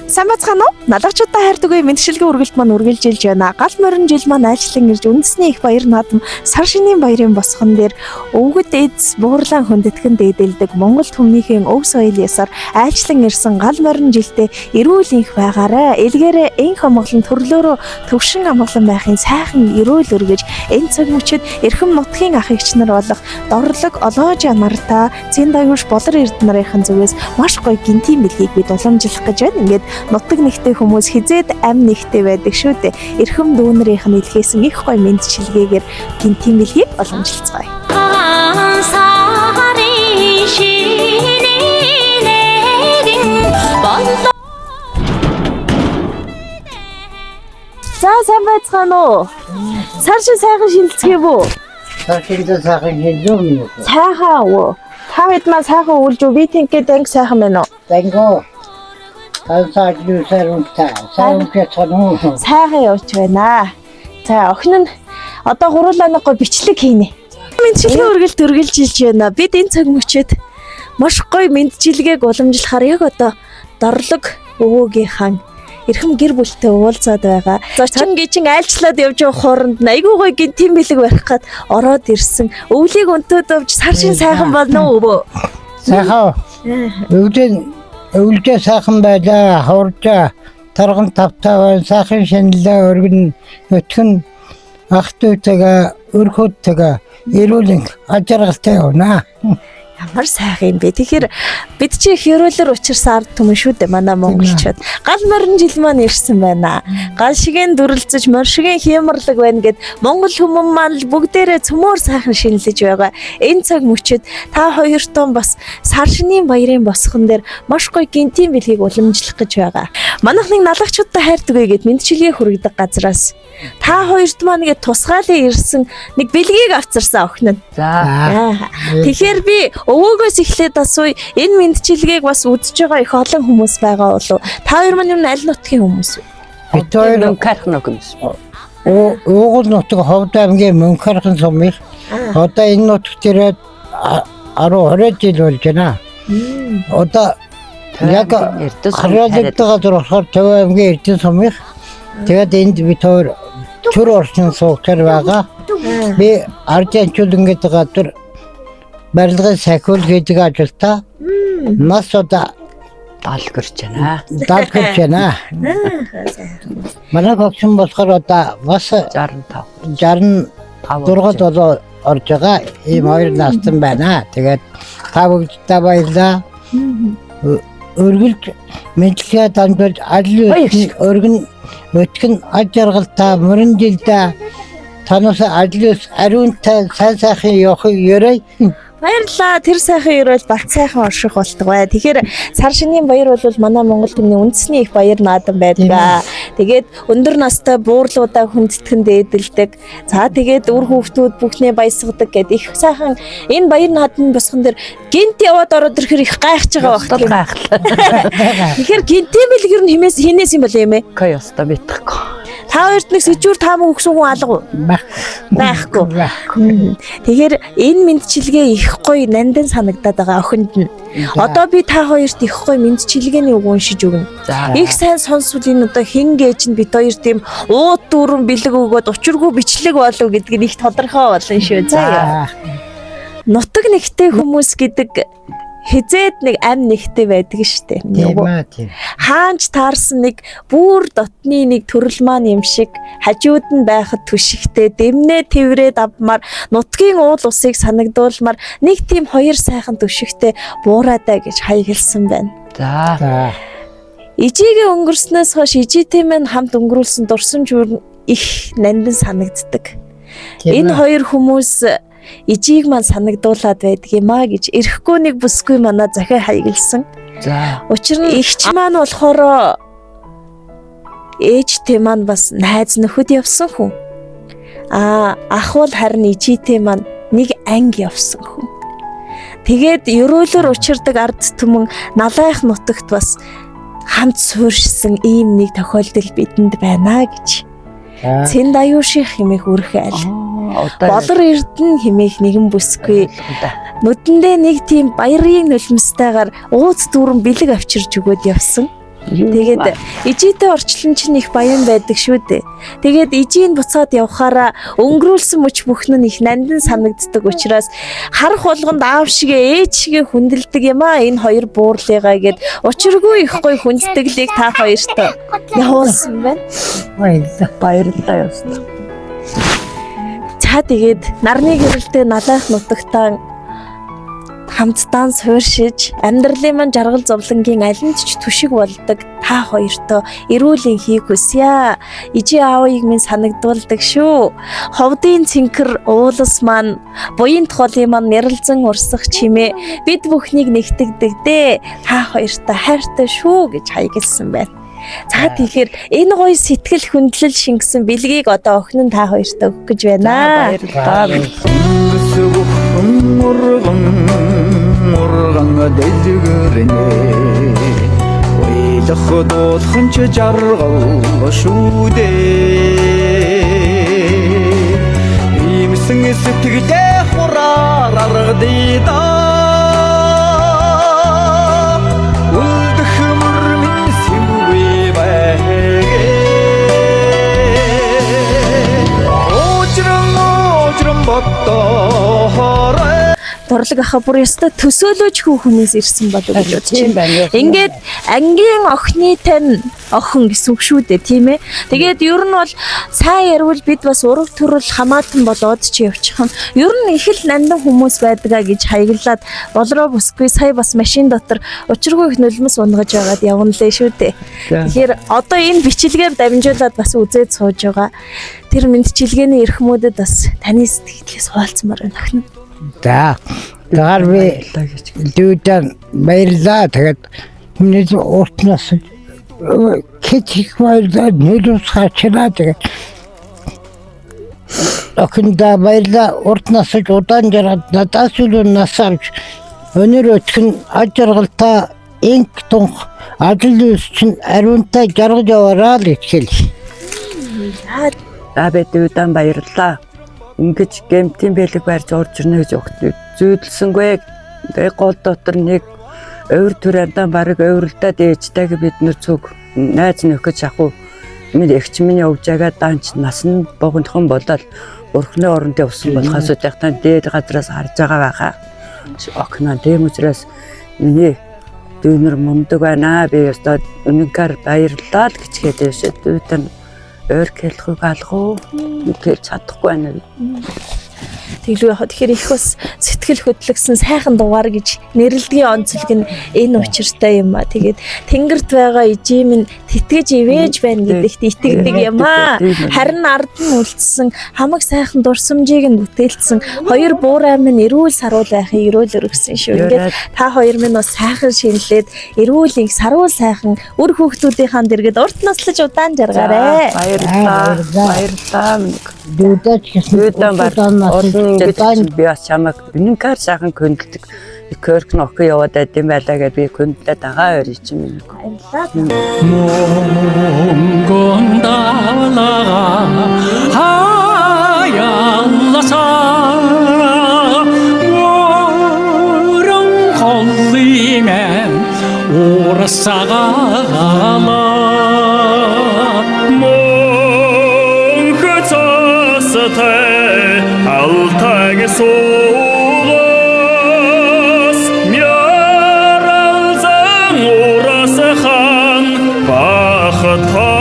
Сайн байцгаана уу? Налгачудаа хайрдаг үе мэндчилгээ үргэлт маань үргэлжилж байна. Гал морин жил маань айлчлан ирж үндэсний их баяр наадам сар шинийн баярын босгон дээр өвгөд эз буурлан хүндэтгэн дээдэлдэг Монгол түмнийхэн өв соёл ясаар айлчлан ирсэн гал морин жилдээ эрүүл энх байгаарай. Элгээрээ энх амгалан төрлөөрөө төвшин амгалан байхын сайхан эрүүл өргөж энэ цаг мөчид эрхэм нутгийн ах эгч нар болох Дорлог Олоожа нартаа Цэн даюуш Болор Эрд нарын зүгээс маш гоё гинтийн бэлгийг бид уламжлах гэж байна. Ингээд нутаг нэгтэй хүмүүс хизээд ам нэгтэй байдаг шүү дээ. Эрхэм дүүнэрийнх нь илгээсэн их гоё мэндчилгээгээр гинтийн бэлгийг уламжилцгаая. Сарын шинэ нэгэн боллоо. За, сайн байцгаана уу? Сар шиг сайхан шинэлцгээв үү? Сархинд сайхан хэллүү минь. Сайхан уу? Та хэд маань сайхан өвлж үү? Би тэнхээ анги сайхан байна уу? Данго. Тансаа юусаар унтаа. Сайн унтах уу? Сайхан явж байна. За, охин нь одоо гуруулаа нэг гой бичлэг хийнэ. Мэндчилгээ үргэлж үргэлжилж байна. Бид энэ цаг мөчид маш гоё мэндчилгээг уламжлахаар яг одоо Дорлог өвөөгийнхаа эрхэм гэр бүлтэй уулзаад байгаа. Зочин гичин айлчлаад явж байгаа хооронд нь айгүй гоё гинтийн бэлэг барих гад ороод ирсэн. Өвлийг өнтөөд авч сар шин сайхан болно уу, өвөө? Сайхан. Өвдөн өвлжээ сайхан байлаа. Хуржаа тарган тавтаа байна. Сайхан шинэлээ өргөн өтгөн ах дүүтэйгээ өрхөдтэйгээ эрүүлэн ажаргалтай явна. Ямар сайхан юм бэ? Тэгэхээр бид чи их ерөөлөр учирсан ард түмэн шүү дээ манай монголчууд. Гал морин жил маань ирсэн байна. Гал шигийн дүрлцэж, морь шигийн хямарлаг байна гэд монгол хүмүүн маань л бүгдээрээ цөмөр сайхан шинэлж байгаа. Энэ цаг мөчид та хоёртон бас сар шинийн баярын босгон дээр маш гоё гинтийн бэлгийг уламжлах гэж байгаа. Манайх нэг налгачудтай хайрдаг вэ гэд мэндчилгээ хүргэдэг газраас та хоёрт маань нэгэ тусгаалan ирсэн нэг бэлгийг авчирсан охин нь. За. Аа. Тэгэхээр би өвөөгөөс эхлээд асууя. Энэ мэндчилгээг бас үзэж байгаа их олон хүмүүс байгаа болов. Та хоёр маань юу аль нутгийн хүмүүс вэ? Бид хоёр Мөнхөрх нөхөмс. Уугуул нутаг Ховд аймгийн Мөнхөрхэн сумын одоо энэ нутаг дээр 10 20 жил болж байна. Одоо яг хариуцлагатай газар болохоор Төв аймгийн Эрдэнэ сумын. Тэгээд энд бид хоёр төр орчин суугчаар байгаа. Би Аржанчуулан гэдэг газар барилгын сахиул хийдэг ажилтаа. Нас одоо Даалгэрч байна. даалгавч байна. Манай хогшин болохоор одоо бас 65. 66 7 орж байгаа. Ийм хоёр настан байна. Тэгээд та бүгддээ баярлалаа. Өргөлж мэдлэгээ дамжуулж ажил өргөн өтгөн аж жаргалтай мөрөн жилдээ танаас ажил ус ариунтай сайн сайхан явахыг ерэй. Баярлалаа. Тэр сайхан ерөөл бат сайхан орших болтугай. Тэгэхээр сар шинийн баяр бол манай Монгол түмний үндэсний их баяр наадам байдаг. Тэгээд өндөр настай буурлуудаа хүндэтгэн дээдэлдэг. За, тэгээд үр хүүхдүүд бүхнээ баясгадаг гэд их сайхан энэ баяр наадмын босгон дээр гинт яваад ороод ирэхэр их гайхаж байгаа байх. Ёстол гайхлаа. Тэгэхээр гинтийн бэлэг ер нь химээс хинээс юм болоо юм ээ? Кой ёстой мэдэхгүй. Та хоёрт нэг сэжүүр таам өгсөн хүн алга уу? Байхгүй. Байхгүй. Тэгэхээр энэ мэндчилгээ их гоё нандин санагдаад байгаа охинд нь. Одоо би та хоёрт их гоё мэндчилгээний үг уншиж өгнө. За. Их сайн сонсвол энэ одоо хин гээч нь бид хоёр тийм ууд дүүрэн бэлэг өгөөд учиргүй бичлэг болов гэдг нь их тодорхой болно шүү. За. За. Нутаг нэгтэй хүмүүс гэдэг хизээд нэг ам нэгтэй байдаг штэ. Тийм аа тийм. Хаанч таарсан нэг бүр дотны нэг төрөл маань юм шиг хажууд нь байхад түшигтэй дэмнээ тэврээд авмаар нутгийн уул усыг санагдуулмаар нэг тийм хоёр сайхан түшигтэй буураадай гэж хаягласан байна. За. За. Ижигээ өнгөрснөөс хойш ижитэй маань хамт өнгөрүүлсэн дурсамж бүр их нандин санагддаг. Тийм Энэ ээ. хоёр хүмүүс ижийг маань санагдуулаад байдаг юм а гэж эрэхгүй нэг бүсгүй манаа захиа хаягласан. За. Учир нь эгч маань болохоор ээжтэй маань бас найз нөхөд явсан хүн. Аа, ах бол харин ижийтэй маань нэг анги явсан хүн. Тэгээд ерөөлөр учирдаг ард түмэн налайх нутагт бас хамт суурьшсан ийм нэг тохиолдол бидэнд байна гэж. За. Цэнд аюуших хэмээх үрх айл. Одоо Болор Эрдэнэ хэмээх нэгэн бүсгүй нүдэндээ нэг тийм баярын нулимстайгаар ууц дүүрэн бэлэг авчирч өгөөд явсан. Тэгээд ижийтэй орчлон чинь их баян байдаг шүү дээ. Тэгээд ижийг буцаад явхаараа өнгөрүүлсэн мөч бүхэн нь их нандин санагддаг учраас харах болгонд аав шигээ ээж шигээ хүндэлдэг юм аа энэ хоёр буурлыгаа гэд учиргүй их гой хүндэтгэлийг та хоёрт явуулсан байна. Баярлалаа. Баярлалаа ёстой. За тэгээд нарны гэрэлтэй налайх нутагтаа хамтдаа сууршиж амьдралын маань жаргал зовлонгийн аль нь ч түшиг болдог та хоёртоо эрүүл энхийг хүсье. Ижи аавыг минь санагдуулдаг шүү. Ховдын цэнхэр уулас маань буян тголын маань нэрэлзэн урсах чимээ бид бүхнийг нэгтгэдэг дээ. Та хоёртоо хайртай шүү гэж хаягдсан байна. За тэгэхээр энэ гоё сэтгэл хүндлэл шингэсэн бэлгийг одоо охин нь та хоёртоо өгөх гэж байна. Баярлалаа. Сүгхэн урган урган дэлгэрнэ Уйлах дуулхан ч жаргал шүү дээ Имсэн сэтгэлээ хураар аргадъя да Үлдэх мөр минь сэвгүй байгээ Уужран уужран боддоорой Дурлаг аха бүр ёстой төсөөлөөч хүү хүнээс ирсэн болов гэж бодож Тийм байна. байна. Ингээд ангийн охины тань охин гэсэн үг шүү дээ, тийм ээ. Тэгээд ер нь бол сайн ярил бид бас ураг төрөл хамаатан болоод чи явчих юм. Ер нь их л нандин хүмүүс байдгаа гэж хаяглаад болроо бүсгүй сая бас машин дотор учиргүй их нулимс унгаж байгаад явна лээ шүү дээ. Тэгэхээр одоо энэ бичлэгээр дамжуулаад бас үзээд сууж байгаа. Тэр мэдчилгээний эрхмүүдэд бас таны сэтгэлээс хуваалцмаар байна охин. За. Тэгэхээр би Баярлалаа гэж. дүүдэн баярлалаа. Тэгээд миний урт нас кет их баярлалаа. Нөлөөс хачнаа тэгээд охинда баярлалаа. Урт нас удаан жаргал надаас илүү нас авч өнөр өтгөн аж жаргалтай инх тунх ажил үйлс чинь ариунтай жаргаж яваараа л гэж хэл. За би дүүдан баярлалаа. Ингэж гэмтийн бэлэг барьж орж ирнэ гэж огт зүйдэлсэнгүй. Тэгээ гол дотор нэг өвөр төрөндөө бараг өвөрлдөд ээжтэйг бид нэр цуг найз нөхөд шахуу минь эгч миний өвжээгээ данч нас нь богинохон болоод бурхны оронд явсан болохоос үтэхтэн дээд газраас харж байгаа байхаа. Охиноо тийм учраас миний дүүнер мундаг байна. Би ёстой үнэнхээр баярлалаа л гэж хэлээ шээ. Дүүтэн ойр хэлэхийг алгуу гэж чадахгүй байна. Тэглүү яхаа тэгэхээр их бас сэтгэл хөдлөсөн сайхан дугаар гэж нэрлэдгийн онцлог нь энэ учиртай юм а. Тэгээд тэнгэрт байгаа ижим нь тэтгэж ивэж байна гэдэгт итгэдэг юм а. Харин ард нь үлдсэн хамаг сайхан дурсамжийг нь бүтээлцсэн хоёр буурай минь эрүүл саруул байхыг эрүүл өргөсөн шүү. Ингээд та хоёр минь бас сайхан шинэлээд эрүүл их саруул сайхан үр хүүхдүүдийнхаа дэргэд урт наслаж удаан жаргаарэ. Баярлалаа. Баярлалаа. Дүүдэж гэсэн Дүүдэн бар. удаан нас Олон ингэж удаан би бас чамайг үнэнхээр сайхан көндлөдөг. Көрк нөхөө яваад байд юм байлаа гэж би көндлээд байгаа өөр чинь минь. Баярлалаа. Монгон далаға аялласа Мөрін қолымен орысаға Мөнхө цастай алтаг сугас Мяралзан урас хан бахтарас.